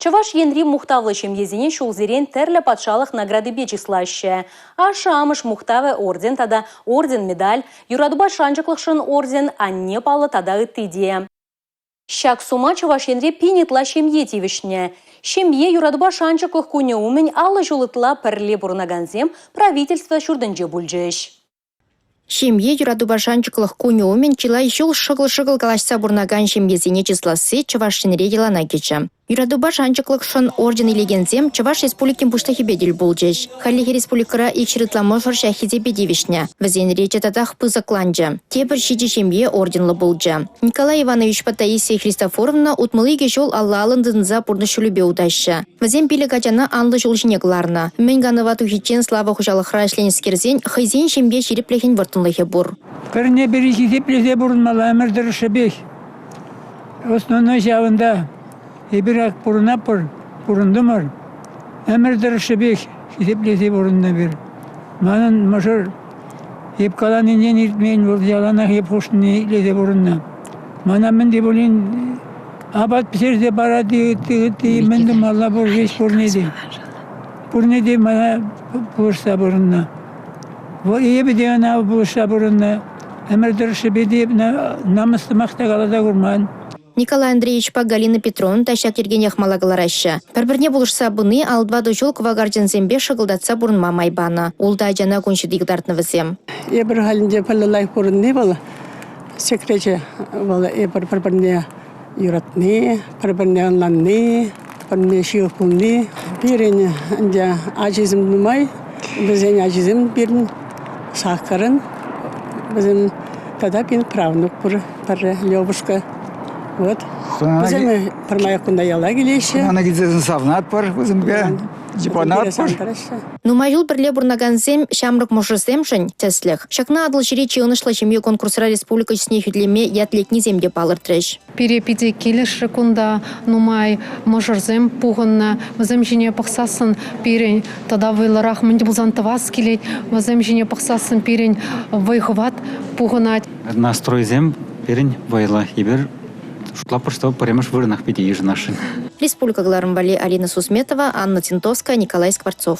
Чӑваш Енри мухтавлӑ ҫемьесене ҫулсерен тӗрлӗ патшалӑх наградипе чыслаҫҫӗ. Ашшӗ-амӑш мухтавӗ орден тата орден-медаль, юратупа шанчӑклӑхшӑн орден, анне паллӑ тата ытти те. Ҫак сума Чӑваш Енре пин ытла ҫемье тивӗҫнӗ. Ҫемье юратупа шанчӑклӑх кунӗ умӗн 50 ҫул ытла пӗрле пурӑнакансем правительство ҫуртӗнче пулчӗҫ. Ҫемье юратупа шанчӑклӑх кунӗ умӗн чылай ҫул шӑкӑл-шӑкӑл калаҫса пурӑнакан ҫемьесене чысласси Чӑваш Енре йӑлана кӗчӗ. Юратупа шанчӑклӑхшӑн орден илекенсем Чӑваш Республикин Пуҫлӑхӗпе тӗл пулчӗҫ. Хальлӗхе республикӑра 200 ытла мӑшӑр ҫак хисепе тивӗҫнӗ. Вӗсен речӗ татах пысӑкланчӗ. Тепӗр ҫичӗ ҫемье орденлӑ пулчӗ. Николай Ивановичпа Таисия Христофоровна 62 ҫул алла-аллӑн тытӑнса пурнӑҫ ҫулӗпе утаҫҫӗ. Вӗсем пилӗк ачана анлӑ ҫул ҫине кӑларнӑ. Мӗн канӑва тухиччен Слава хуҫалӑхра ӗҫленӗскерсен хӑйсен ҫемье ҫирӗплӗхӗн вӑрттӑнлӑхӗ пур. Пӗрне-пӗри хисеплесе пурӑнмалла ӗмӗр тӑрӑшшӗпех. Основной ҫавӑнта эпир ак пурӑнатпӑр, пурӑнтӑмӑр. Ӗмӗр тӑрӑшшӗпех хисеплесе пурӑннӑ эпир. Манӑн мӑшӑр эп каланинчен иртмен, вӑл яланах эп хушнине итлесе пурӑннӑ. Мана мӗн те пулин апат пӗҫерсе парать-и, ытти-ытти мӗн тумалла пур ҫеҫ пурне те. Пурне те мана пулӑшса пурӑннӑ. Вӑл эпӗ те ӑна пулӑшса пурӑннӑ. Ӗмӗр тӑрӑшшӗпе те намӑс сӑмах та каласа курман. Николай Андреевичпа Галина Петровна та ҫак йӗркенех мала кӑлараҫҫӗ. Пӗр-пӗрне пулӑшса пыни 54 ҫул кӑвакарчӑнсемпе шӑкӑлтатса пурӑнма май панӑ. Ултӑ ачана кун ҫути кӑтартнӑ вӗсем. Эпир халӗнче пӗрле лайӑх пурӑнни вӑл секречӗ вӑл эпир пӗр-пӗрне юратни, пӗр-пӗрне ӑнланни, пӗр-пӗрне ҫывӑх пулни. Пирӗн ӗнтӗ ачисем нумай, вӗсен ачисем пирӗн саккӑрӑн. Вӗсем тата пирӗн правнук пур пӗрре, Левушка. Вот. Вӗсем пӗрмаях кунта яла килеҫҫӗ. Хӑнана килсен савӑнатпӑр вӗсемпе. Йӑпанатпӑр. Нумай ҫул пӗрле пурӑнакансем ҫамрӑк мӑшӑрсемшӗн тӗслӗх. Ҫакна Атӑлҫири чи ӑнӑҫлӑ ҫемье конкурсра республика чысне хӳтӗлеме ят лекнисем те палӑртрӗҫ. Пире питӗ килӗшрӗ кунта, нумай мӑшӑрсем пухӑннӑ. Вӗсем ҫине пӑхсассӑн пирӗн тата вӑйлӑрах мӗн те пулсан тӑвас килет. Вӗсем ҫине пӑхсассӑн пирӗн вӑй-хӑват пухӑнать. Настройсем пирӗн вӑйлӑ. Эпир шутлатпӑр, что пӗрремӗш вырӑнах питӗ йышӑнасшӑн. Республика кӑларӑм валли Алина Сусметова, Анна Тинтовская, Николай Скворцов.